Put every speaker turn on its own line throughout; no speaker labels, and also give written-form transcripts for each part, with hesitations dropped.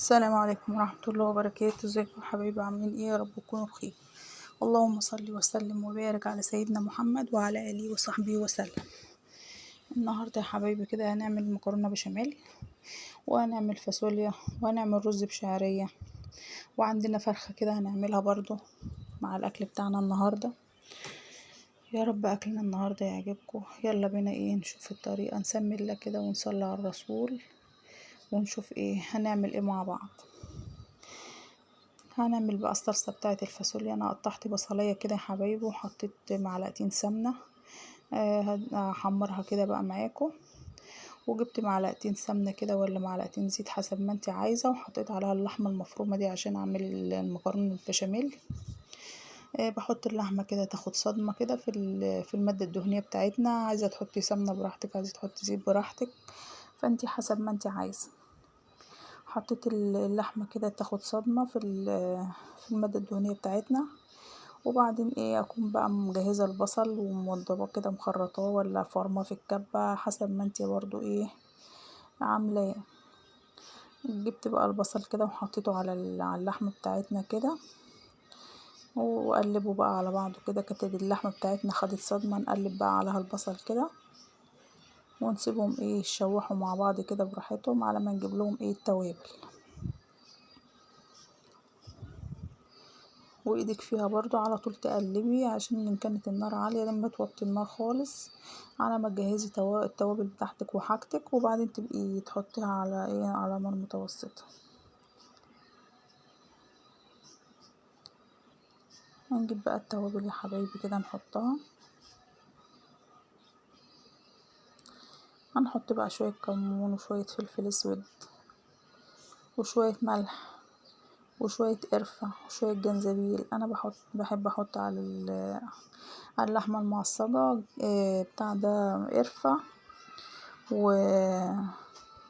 السلام عليكم ورحمة الله وبركاته. ازيكم يا حبايبي، عاملين ايه؟ يا رب تكونوا بخير. اللهم صل وسلم وبارك على سيدنا محمد وعلى آله وصحبه وسلم. النهارده يا حبايبي كده هنعمل مكرونة بشاميل، وهنعمل فاصوليا، وهنعمل رز بشعرية، وعندنا فرخة كده هنعملها برضو مع الأكل بتاعنا النهارده. يا رب أكلنا النهارده يعجبكم. يلا بينا ايه نشوف الطريقة، نسمي الله كده ونصلي على الرسول ونشوف ايه هنعمل ايه مع بعض. هنعمل بقى الصلصة بتاعة الفاصوليا. انا قطعت بصلية كده يا حبايبي وحطيت معلقتين سمنة، هحمرها كده بقى معاكم، وجبت معلقتين سمنة كده ولا معلقتين زيت حسب ما انت عايزة، وحطيت عليها اللحمة المفرومة دي عشان اعمل المكرونة البشاميل. بحط اللحمة كده تاخد صدمة كده في المادة الدهنية بتاعتنا. عايزة تحطي سمنة براحتك، عايزة تحطي زيت براحتك، فانت حسب ما انت عايزة. حطيت اللحمة كده تاخد صدمة في المادة الدهنية بتاعتنا. وبعدين اكون بقى مجهزة البصل وموضباه كده، مخرطاه ولا فرماه في الكبة حسب ما انت برضو عاملاه. جبت بقى البصل كده وحطيته على اللحمة بتاعتنا كده، وقلبه بقى على بعضه كده. كانت اللحمة بتاعتنا خدت صدمة، نقلب بقى عليها البصل كده ونسيبهم يتشوحوا مع بعض كده براحتهم على ما نجيب لهم التوابل. وايدك فيها برضو على طول تقلبي، عشان ان كانت النار عالية لما توطي النار خالص على ما تجهزي التوابل بتاعتك وحاجتك، وبعدين تبقي تحطيها على نار متوسطة. هنجيب بقى التوابل يا حبايبي كده نحطها. هنحط بقى شوية كمون وشوية فلفل اسود وشوية ملح وشوية قرفة وشوية جنزبيل. أنا بحب أحط على اللحمة المعصجة، بتاع ده قرفة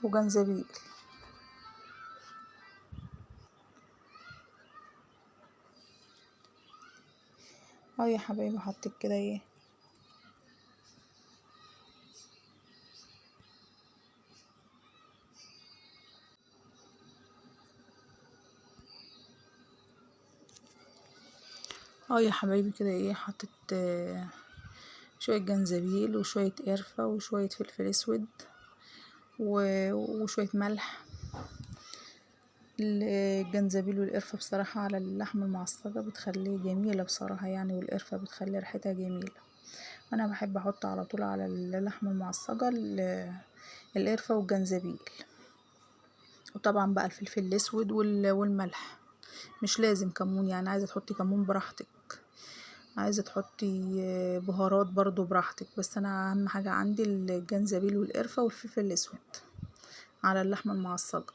وجنزبيل. يا حبايبي حطيت كده يا حبايبي كده حطيت شوية جنزبيل وشوية قرفة وشوية فلفل اسود وشوية ملح. الجنزبيل والقرفة بصراحة على اللحمة المعصجة بتخليه جميلة بصراحة والقرفة بتخلي ريحتها جميلة. أنا بحب أحط على طول على اللحمة المعصجة القرفة والجنزبيل، وطبعا بقى الفلفل الأسود والملح. مش لازم كمون، عايزة تحطي كمون براحتك، عايزة تحطي بهارات برضو براحتك، بس أنا أهم حاجة عندي الجنزبيل والقرفة والفلفل الأسود على اللحمة المعصجة.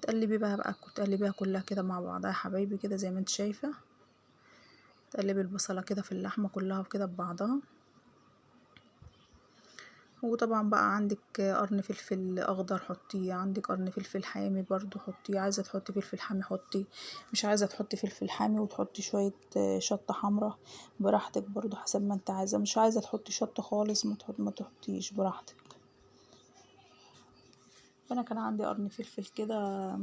تقلبي بقى تقلبيها كلها كده مع بعضها يا حبايبي كده زي ما انت شايفة. تقلبي البصلة كده في اللحمة كلها كده ببعضها. وطبعا بقى عندك قرن فلفل اخضر حطيه، عندك قرن فلفل حامي برضو حطيه، عايزة تحطي فلفل حامي حطي، مش عايزة تحطي فلفل حامي وتحطي شوية شطة حمرا براحتك برضو حسب ما انت عايزة. مش عايزة تحطي شطة خالص ما تحطيش براحتك. فانا كان عندي قرن فلفل كده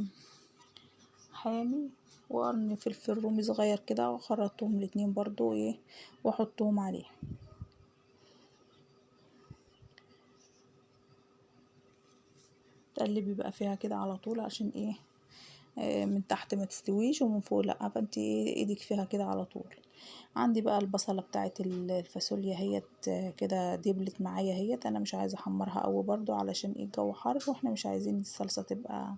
حامي وقرن فلفل رومي صغير كده، وخرطتهم الاتنين برضو واحطهم عليه. تقلبي بقى فيها كده على طول عشان من تحت ما تستويش ومن فوق لا، فانت ايدك فيها كده على طول. عندي بقى البصله بتاعت الفاصوليا هيت كده دبلت معايا هيت، انا مش عايزه احمرها قوي برضو علشان الجو حر واحنا مش عايزين الصلصه تبقى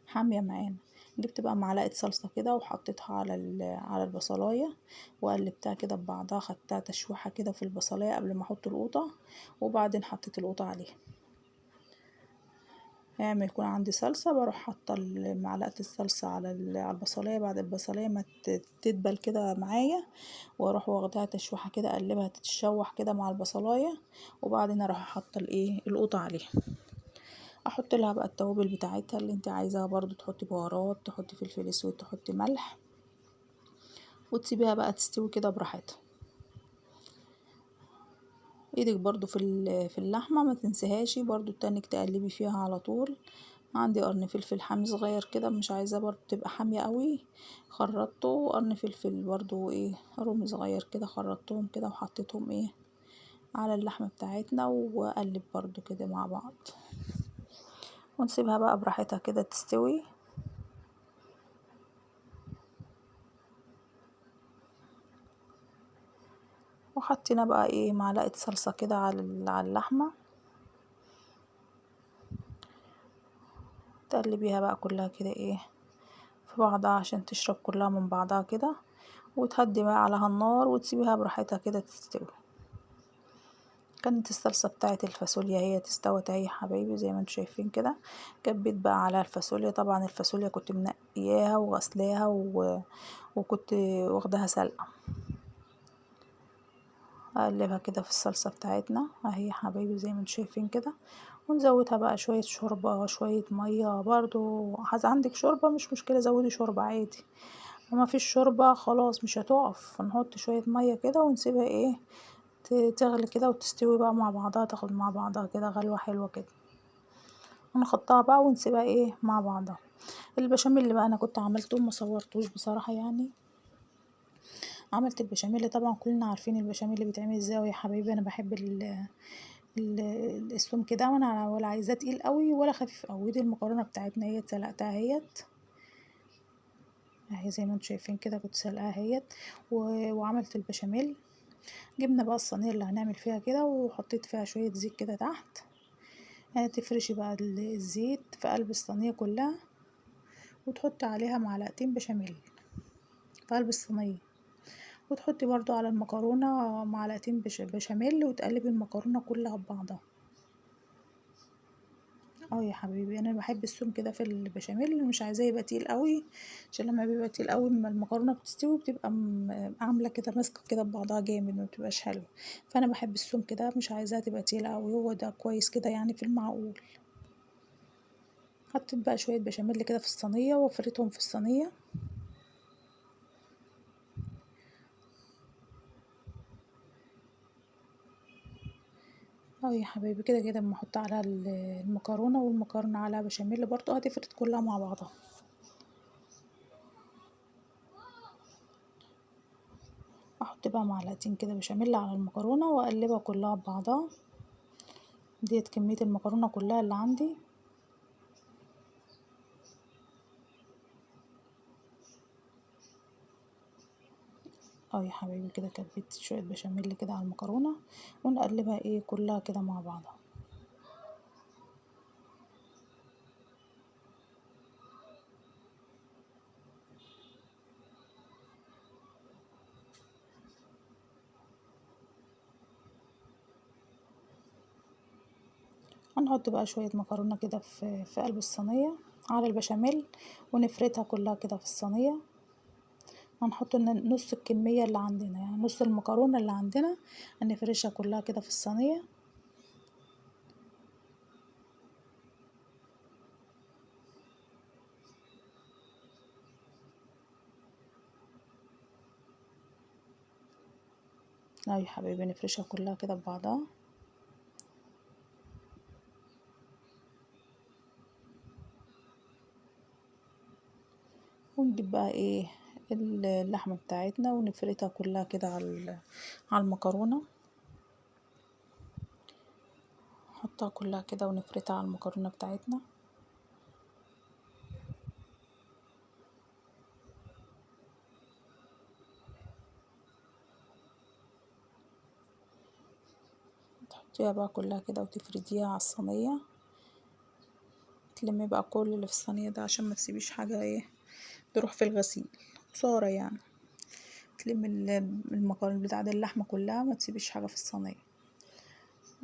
حاميه معانا. جبت بقى معلقه صلصه كده وحطيتها على البصلايه وقلبتها كده ببعضها، خدتها تشويحه كده في البصلايه قبل ما احط القوطه، وبعدين حطيت القوطه عليها. ما يكون عندي صلصة بروح حاطة معلقة الصلصة على البصلاية بعد البصلاية ما تدبل كده معايا، واروح واخداها تشويحة كده، اقلبها تتشوح كده مع البصلاية، وبعدين اروح حاطة القوطة عليها. احط لها بقى التوابل بتاعتها اللي انت عايزاها برضو، تحطي بهارات، تحطي فلفل اسود، تحطي ملح، وتسيبيها بقى تستوي كده براحتها. ايدك برضو في اللحمة ما تنسيهاش برضو، تانك تقلبي فيها على طول عندي قرن فلفل حامي صغير كده، مش عايزاه برضو تبقى حامية قوي، خرطته. وقرن فلفل برضو ايه رومي صغير كده، خرطتهم كده وحطيتهم ايه على اللحمة بتاعتنا، واقلب برضو كده مع بعض، ونسيبها بقى براحتها كده تستوي. وحطينا بقى ايه معلقة صلصة كده على اللحمة، تقلبيها بقى كلها كده ايه في بعضها عشان تشرب كلها من بعضها كده، وتهدي بقى عليها النار وتسيبيها براحتها كده تستوي. كانت الصلصة بتاعت الفاصوليا هي استوت اهي يا حبايبي زي ما انتم شايفين كده. كبيت بقى على الفاصوليا، طبعا الفاصوليا كنت منقياها وغسلاها وكنت واخداها سلقة. اقلبها كده في الصلصة بتاعتنا اهي يا حبايبي زي ما انتم شايفين كده، ونزودها بقى شوية شوربة شوية مية برضو. عندك شوربة مش مشكلة، زودي شوربة عادي، وما فيش شوربة خلاص مش هتقف. نحط شوية مية كده ونسيبها ايه تغلي كده وتستوي بقى مع بعضها، تاخد مع بعضها كده غلوة حلوة كده، ونحطها بقى ونسيبها ايه مع بعضها. البشاميل اللي بقى انا كنت عملته ما صورتوش بصراحة، يعني عملت البشاميل طبعا كلنا عارفين البشاميل اللي بيتعمل ازاي يا حبايبي. انا بحب السمك كده، وانا ولا عايزاه تقيل قوي ولا خفيف قوي. دي المكرونه بتاعتنا هي سلقتها اهيت اهي زي ما انتم شايفين كده، كنت سلقاها اهيت وعملت البشاميل. جبنا بقى الصينية اللي هنعمل فيها كده، وحطيت فيها شوية زيت كده تحت. تفرشي بقى الزيت في قلب الصينية كلها، وتحطي عليها معلقتين بشاميل في قلب الصينية، وتحطي برضو على المكرونه معلقتين بشاميل، وتقلبي المكرونه كلها ببعضها. يا حبيبي انا بحب السمك كده في البشاميل، مش عايزاه يبقى تقيل قوي، عشان لما بيبقى تقيل قوي لما المكرونه بتستوي بتبقى عامله كده ماسكه كده ببعضها جامد، ما بتبقاش حلوة. فانا بحب السمك كده، مش عايزاها تبقى تقيلة قوي، هو ده كويس كده يعني في المعقول. حطيت بقى شوية بشاميل كده في الصينية وفريتهم في الصينية. يا حبايبي كده كده اما احط عليها المكرونه، والمكرونه عليها بشاميل برضو هتفرد كلها مع بعضها. احط بقى معلقتين كده بشاميل على المكرونه واقلبها كلها ببعضها. ديت كمية المكرونه كلها اللي عندي. يا حبايبي كده كبيت شوية بشاميل كده على المكرونه، ونقلبها ايه كلها كده مع بعضها. هنحط بقى شوية مكرونه كده في قلب الصينية على البشاميل، ونفردها كلها كده في الصينية. هنحط نص الكمية اللي عندنا، يعني نص المكرونة اللي عندنا هنفرشها كلها كده في الصينية. لا يا حبايبي نفرشها كلها كده ببعضها. ونجيب بقى ايه اللحمة بتاعتنا ونفردها كلها كده على المكرونة، نحطها كلها كده ونفردها على المكرونة بتاعتنا. تحطيها بقى كلها كده وتفرديها على الصينية، تلمي بقى كل اللي في الصينية ده عشان ما تسيبيش حاجة ايه تروح في الغسيل، خسارة يعني. تلم المكرونه بتاع ده اللحمة كلها، ما تسيبيش حاجة في الصينية.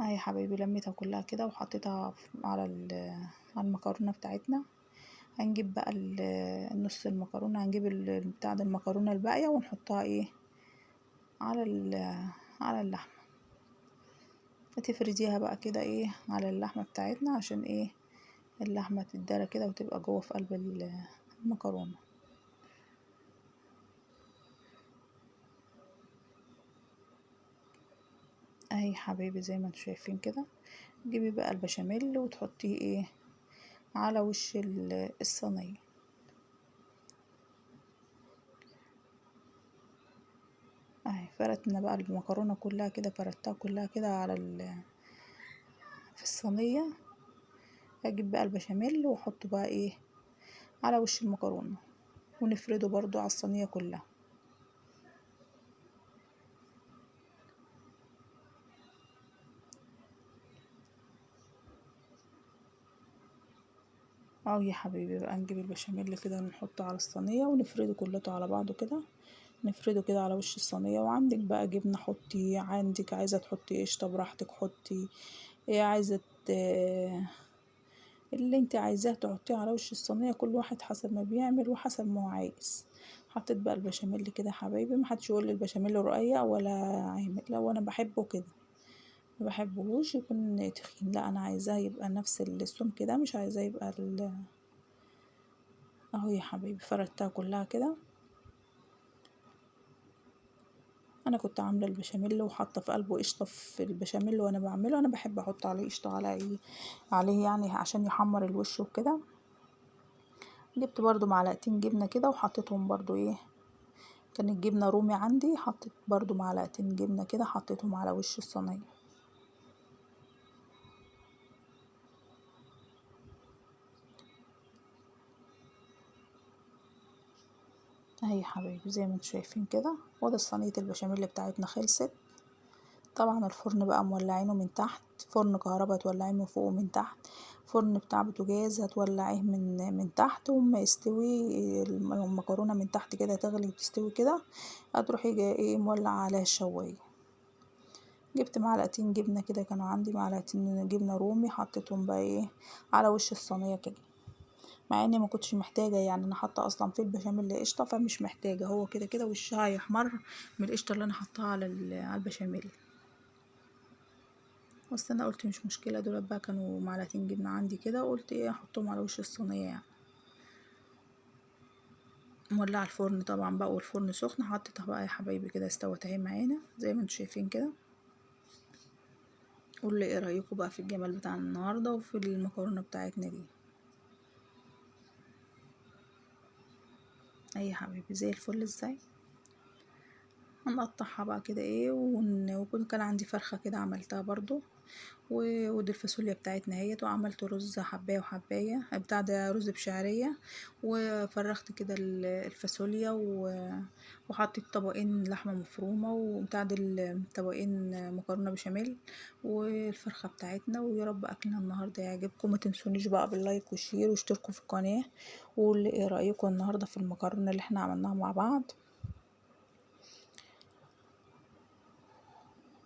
اهي يا حبايبي لميتها كلها كده وحطيتها على المكرونه بتاعتنا. هنجيب بقى النص المكرونه، هنجيب بتاع ده المكرونه الباقية ونحطها ايه على اللحمة. تفرديها بقى كده ايه على اللحمة بتاعتنا عشان ايه اللحمة تتدرى كده وتبقى جوه في قلب المكرونه. اهي حبايبي زي ما انتم شايفين كده. تجيبي بقى البشاميل وتحطيه ايه على وش الصينية. اهي فردنا بقى المكرونه كلها كده، فردتها كلها كده على في الصينية. اجيب بقى البشاميل واحطه بقى ايه على وش المكرونه، ونفرده برضو على الصينية كلها. اهو يا حبيبي بقى نجيب البشاميل كده ونحطه على الصينية ونفرده كلته على بعضه كده، نفرده كده على وش الصينية. وعندك بقى جبنه حطي، عندك عايزه تحطي قشطه براحتك حطي، ايه عايزه اللي انت عايزاه تحطيه على وش الصينية، كل واحد حسب ما بيعمل وحسب ما هو عايز. حطيت بقى البشاميل كده يا حبايبي، ما حدش يقول لي البشاميل رقيق ولا عامل، لا وانا بحبه كده، ما بحبهوش يكون تخين، لا انا عايزاه يبقى نفس السمك ده، مش عايزاه يبقى اهو يا حبايبي فردتها كلها كده. انا كنت عامله البشاميل وحاطه في قلبه قشطه في البشاميل وانا بعمله، انا بحب احط عليه قشطه على ايه عليه يعني عشان يحمر الوش وكده. جبت برضو معلقتين جبنه كده وحطيتهم برضو ايه، كان الجبنة رومي عندي، حطيت برضو معلقتين جبنه كده حطيتهم على وش الصينية. اهي يا حبايبي زي ما انتم شايفين كده، وده صينية البشاميل بتاعتنا خلصت. طبعا الفرن بقى مولعينه من تحت، فرن كهرباء تولعيه من فوق ومن تحت، فرن بتاع بوتاجاز هتولعيه من تحت، وما يستوي المكرونه من تحت كده تغلي وتستوي كده، هتروحي جاية ايه مولعه عليها الشوايه. جبت معلقتين جبنه كده، كانوا عندي معلقتين جبنه رومي، حطيتهم بقى ايه على وش الصينية كده، مع اني ما كنتش محتاجه يعني، انا حاطه اصلا في البشاميل قشطه فمش محتاجه، هو كده كده وشها هيحمر من القشطه اللي انا حطاها على البشاميل. بس انا قلت مش مشكلة، دول بقى كانوا معلقتين جبنه عندي كده، قلت ايه احطهم على وش الصينية يعني. مولعه الفرن طبعا بقى والفرن سخن، حطيتها بقى يا حبايبي كده، استوت اهي معانا زي ما انتم شايفين كده. قولوا لي ايه رايكم بقى في الجمال بتاع النهارده وفي المكرونه بتاعتنا دي. اي يا حبيبي زي الفل. ازاي هنقطعها بقى كده ايه، وكنت كان عندي فرخة كده عملتها برضو، ودي الفاصوليا بتاعتنا اهيت، وعملت رز حبايه وحبايه بتاع ده، رز بشعريه، وفرخت كده الفاصوليا، وحطيت طبقين لحمه مفرومه، وبتاع ده طبقين مكرونه بشاميل، والفرخه بتاعتنا. ويا رب اكلنا النهارده يعجبكم، ما تنسونيش بقى بال like وال share، واشتركوا في القناة، وقولوا ايه رايكم النهارده في المكرونه اللي احنا عملناها مع بعض.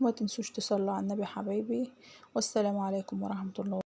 وما تنسوش تصلوا على النبي حبايبي، والسلام عليكم ورحمة الله.